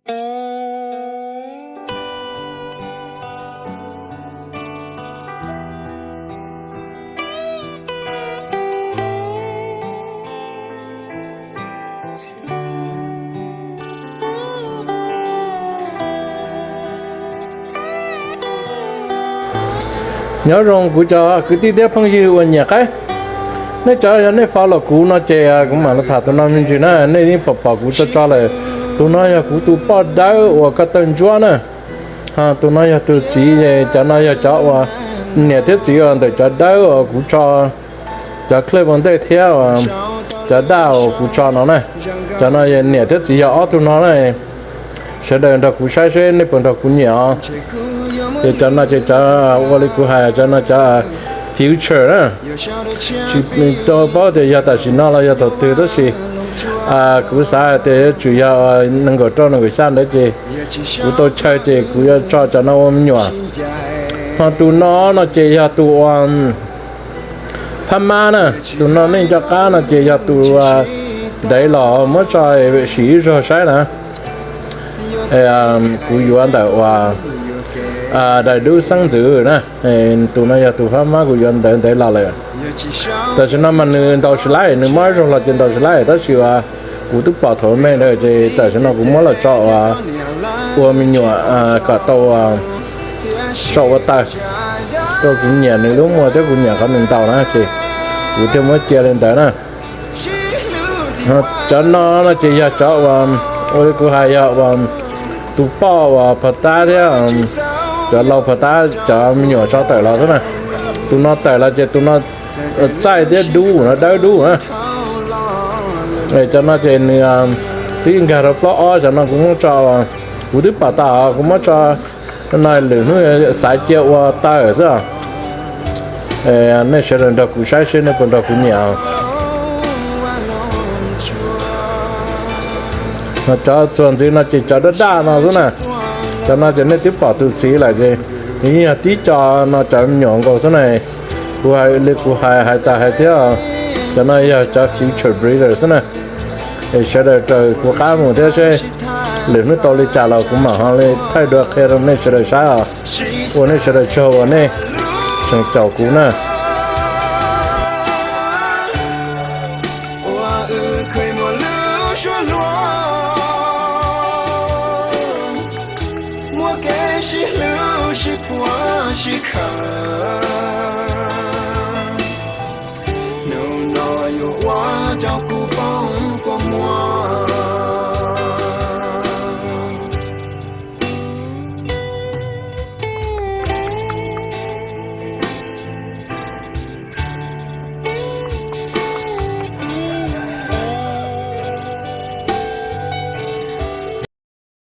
Nyob zoo kuv cov kwv tij thiab phooj ywg uas nyiam qaib. Nej cov yog nej follow kuv no ces kuv mam li tham tus no me ntsis na, nej yeej pom pom kuv tso tso lawm. Tus no yog kuv tus poj dawb uas ko taw ntsuab na. Tus no yog tus txiv, cov no yog cov uas niam thiab txiv uas ntawm cov dawb uas kuv tso, cov clip ua ntej thiab cov daj uas kuv tso no na. Cov no niam thiab txiv yog ob tug no na. Sawv daws nrog kuv saib seb nej puas nrog kuv nyiam os. Ces cov no ces cov ua li kuv hais, cov no cov future na. Tsis tau paub tias yog tam sim no los yog thaum twg tab sis kuv xav hais tias yuav tsum yog nees nkaum rau nees nkaum xya ntawd ces kuv tau chaw ces kuv yuav tso cov no ua me nyuam. Ho tus no no ces yog tus uas phab mab na, tus no nej nco qab no ces yog tus ntev los muab tso sim ib zaug saib na. Kuv yuav ntawm uas dais dub xeeb ntxwv na. Tus no yog tus phab mab kuv yuav ntawd ntev los lawm. Tam sim no mas nws ntaus tsis laib, nws mob ib zaug los ces ntaus tsis laib tab sis uas kuv twb pom thaum me ntawd ces tam sim no kuv muab los tso ua me nyuam kom tau sau ua taws rau kuv nyiam nws lub muag thiab kuv nyiam qhov nws ntaus na ces kuv thiaj muab cia li ntawd na. Cov no no ces yog cov uas ua li kuv hais yog uas tus poj uas phov tab thiab cov laus phov tab cov me nyuam tso tawm los xwb na. Tus no tawm los ces tus no txaij thiab dub no dawb dub na. Cov no ces nws twb nkag rau plaub ob, cov no kuv muab tso, kuv twb pom tas kuv muab tso no lwm hnub xav cia ua taws xwb. Nej sawv daws nrog kuv saib seb nej puas nrog kuv nyiam. Cov txuas ntxiv no ces cov daj daj no xwb na. Cov no ces nej twb pom tus txiv lawm ces nws yeej yog tib co no cov me nyuam nkaus xwb na. Kuv hais li kuv hais hais tas hais thiab, cov no yog cov future breeder xwb na. Es sawv daws raws kuv qab mus thiab seb lwm hnub tau li cas los kuv mam ho li thaij dua qhia rau nej sawv daws saib os. Ua nej sawv daws tsaug uas nej tseem caum kuv na. Ua wb kheev muaj lub suab luag, muaj kev sib hlub sib puag sib khawm.